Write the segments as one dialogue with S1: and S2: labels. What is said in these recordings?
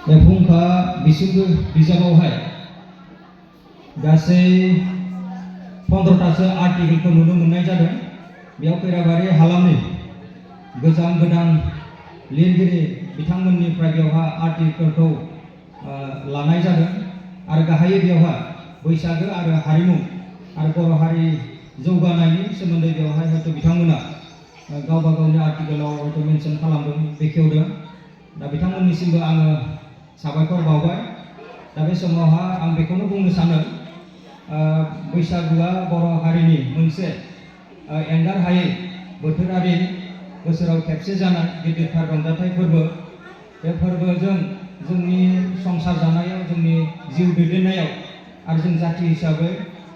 S1: बे फुंखा बिसुबो बिजाबावहाय गासै 15तासो आर्टिकेलखौ नुनो मोननाय जादों। बेयाव खैराबारि हालामनि गोजाम गोदान लिरगिरि बिथांमोननिफ्राय बेवहाय आर्टिकेलखौ लानाय जादों आरो गाहायै बेवहाय बैसागो आरो हारिमु आरो बर' हारि जौगानायनि सोमोन्दै बेवहाय हयथ' बिथांमोना गावबा गावनि आर्टिकेलाव हयथ' मेनसन खालामदों, बेखेवदों। दा बिथांमोननिसिमबो आङो साबायखर बावबाय। दा बे समावहा आं बेखौनो बुंनो सानो, बैसागुआ बर' हारिनि मोनसे एंगार हायै बोथोरारि बोसोराव खेबसे जानाय गिदिरथार रंजाथाइ फोरबो। बे फोरबोजों जोंनि संसार जानायाव, जोंनि जिउ दैदेननायाव आरो जों जाथि हिसाबै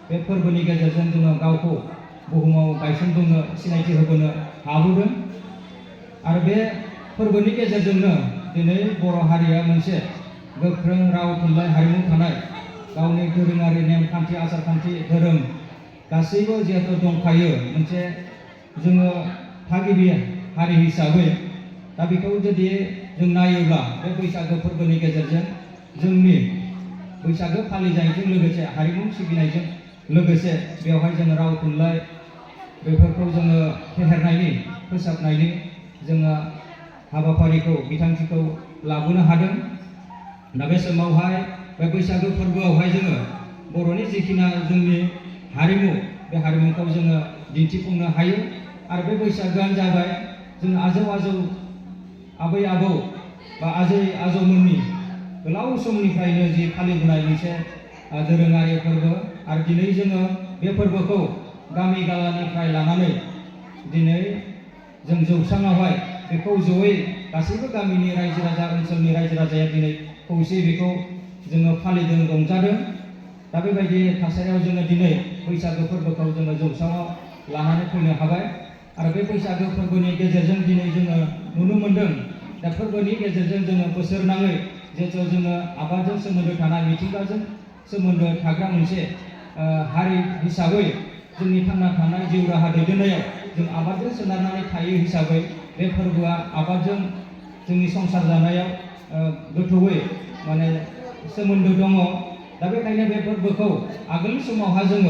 S1: बे फोरबोनि गेजेरजों जोङो गावखौ बुहुमाव गायसनबोनो, सिनायथि होबोनो हाबोदों। आरो बे फोरबोनि गेजेरजोंनो दिनै बर' हारिया मोनसे गोख्रों राव, थुनलाइ, हारिमु थानाय, गावनि दोरोङारि नेमखान्थि, आसारखान्थि, धोरोम गासैबो जिहेतु दंखायो मोनसे जोङो थागिबि हारि हिसाबै। दा बेखौ जुदि जों नायोब्ला बे बैसागो फोरबोनि गेजेरजों जोंनि बैसागो फालिनायजों लोगोसे हारिमु सिबिनायजों लोगोसे बेवहाय जोङो राव, थुनलाइ बेफोरखौ जोङो फेहेरनायनि, फोसाबनायनि जोङो हाबाफारिखौ, बिथांखिखौ लाबोनो हादों। दा बे समावहाय बे बैसागो फोरबोआवहाय जोङो बर'नि जिखिना जोंनि हारिमु, बे हारिमुखौ जोङो दिन्थिफुंनो हायो। आरो बे बैसागोआनो जाबाय जों आजौ आबै आबौ बा आजै आजौमोननि गोलाव समनिफ्रायनो जि फालिबोनाय मोनसे दोरोङारि फोरबो। आरो दिनै जोङो बे फोरबोखौ गामि गालानिफ्राय लानानै दिनै जों जौस्राङावहाय बेखौ जयै गासैबो गामिनि रायजो राजा, ओनसोलनि रायजो राजाया दिनै खौसे बेखौ जोङो फालिदों, रंजादों। दा बेबायदि थासारियाव जोङो दिनै बैसागो फोरबोखौ जोङो जौस्राङाव लानानै फैनो हाबाय। आरो बे बैसागो फोरबोनि गेजेरजों दिनै जोङो नुनो मोनदों, दा फोरबोनि गेजेरजों जोङो बोसोरनाङै जिहेथु जोङो आबादजों सोमोन्दो थानाय, मिथिंगाजों सोमोन्दो थाग्रा मोनसे हारि हिसाबै जोंनि थांना थानाय जिउ राहा दैदेननायाव जों आबादजों सोनारनानै थायो हिसाबै बे फोरबोआ आबादजों जोंनि संसार जानायाव गोथौयै माने सोमोन्दो दङ। दा बेखायनो बे फोरबोखौ आगोलनि समावहा जोङो